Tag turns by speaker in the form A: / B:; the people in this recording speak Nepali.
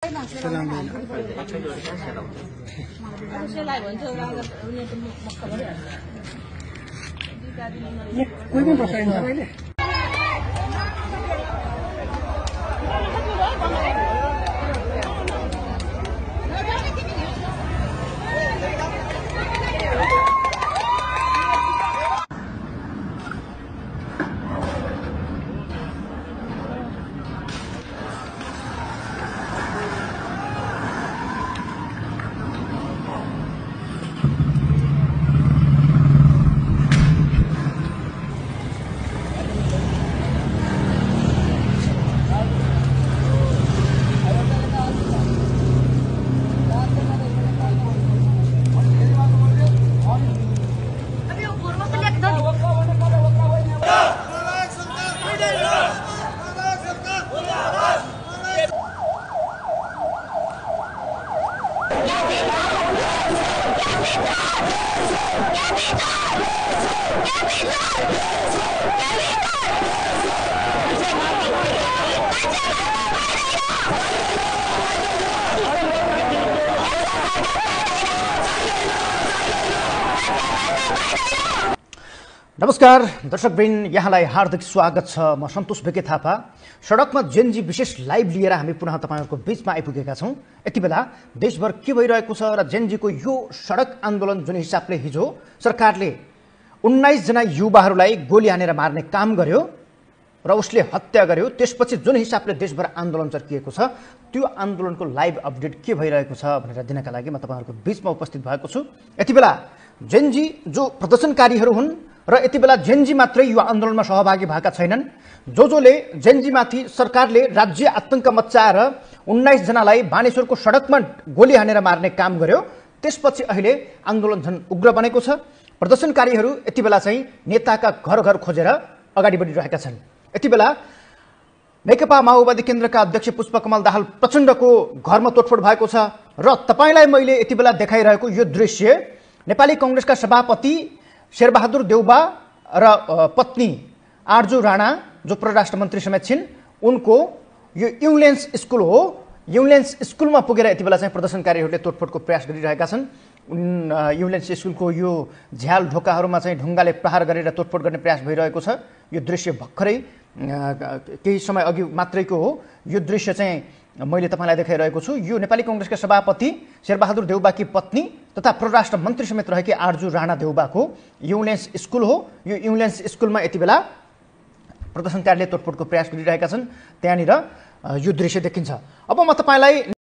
A: कोही पनि बस्दैन सबैले
B: नमस्कार दर्शकवृन्द, यहाँलाई हार्दिक स्वागत छ। म सन्तोष बेके थापा। सडकमा जेनजी विशेष लाइभ लिएर हामी पुनः तपाईहरुको बीचमा आइपुगेका छौं। यति बेला देशभर के भइरहेको छ र जेनजीको यो सडक आन्दोलन जुन हिसाबले हिजो सरकारले 19 जना युवाहरूलाई गोली हानेर मार्ने काम गर्यो र उसले हत्या गर्यो, त्यसपछि जुन हिसाबले देशभर आन्दोलन चर्किएको छ, त्यो आन्दोलनको लाइभ अपडेट के भइरहेको छ भनेर दिनका लागि म तपाईहरुको बीचमा उपस्थित भएको छु। यति बेला जेनजी जो प्रदर्शनकारीहरू हुन् र यति बेला जेनजी मात्रै यो आन्दोलनमा सहभागी भएका छैनन्। जोले जेनजीमाथि सरकारले राज्य आतंक मच्चाएर 19 जनालाई बानेश्वरको सडकमा गोली हानेर मार्ने काम गर्यो, त्यसपछि अहिले आन्दोलन झन् उग्र बनेको छ। प्रदर्शनकारीहरू यति बेला चाहिँ नेताका घर घर खोजेर अगाडि बढिरहेका छन्। यति बेला नेकपा माओवादी केन्द्रका अध्यक्ष पुष्पकमल दाहाल प्रचण्डको घरमा तोडफोड भएको छ र तपाईलाई मैले यति बेला देखाइरहेको यो दृश्य नेपाली कांग्रेसका सभापति शेरबहादुर देउबा र पत्नी आरजू राणा जो परराष्ट्र मन्त्री समेत छिन्, उनको यो युलेन्स स्कुल हो। युलेन्स स्कुलमा पुगेर यति बेला चाहिँ प्रदर्शनकारीहरूले तोडफोडको प्रयास गरिरहेका छन्। युलेन्स स्कुलको यो झ्याल ढोकाहरूमा चाहिँ ढुङ्गाले प्रहार गरेर तोडफोड गर्ने प्रयास भइरहेको छ। यो दृश्य भर्खरै केही समय अघि मात्रैको हो। यो दृश्य चाहिँ मैले तपाईलाई देखाइरहेको छु। यो नेपाली कांग्रेसका सभापति शेरबहादुर देउबाकी पत्नी तथा परराष्ट्र मन्त्री समेत रहेकी आरजू राणा देउबाको युलेन्स स्कुल हो। यो युलेन्स स्कुलमा यति बेला प्रदर्शनकारीले तोडफोडको प्रयास गरिरहेका छन्। त्यहाँनिर यो दृश्य देखिन्छ। अब म तपाईलाई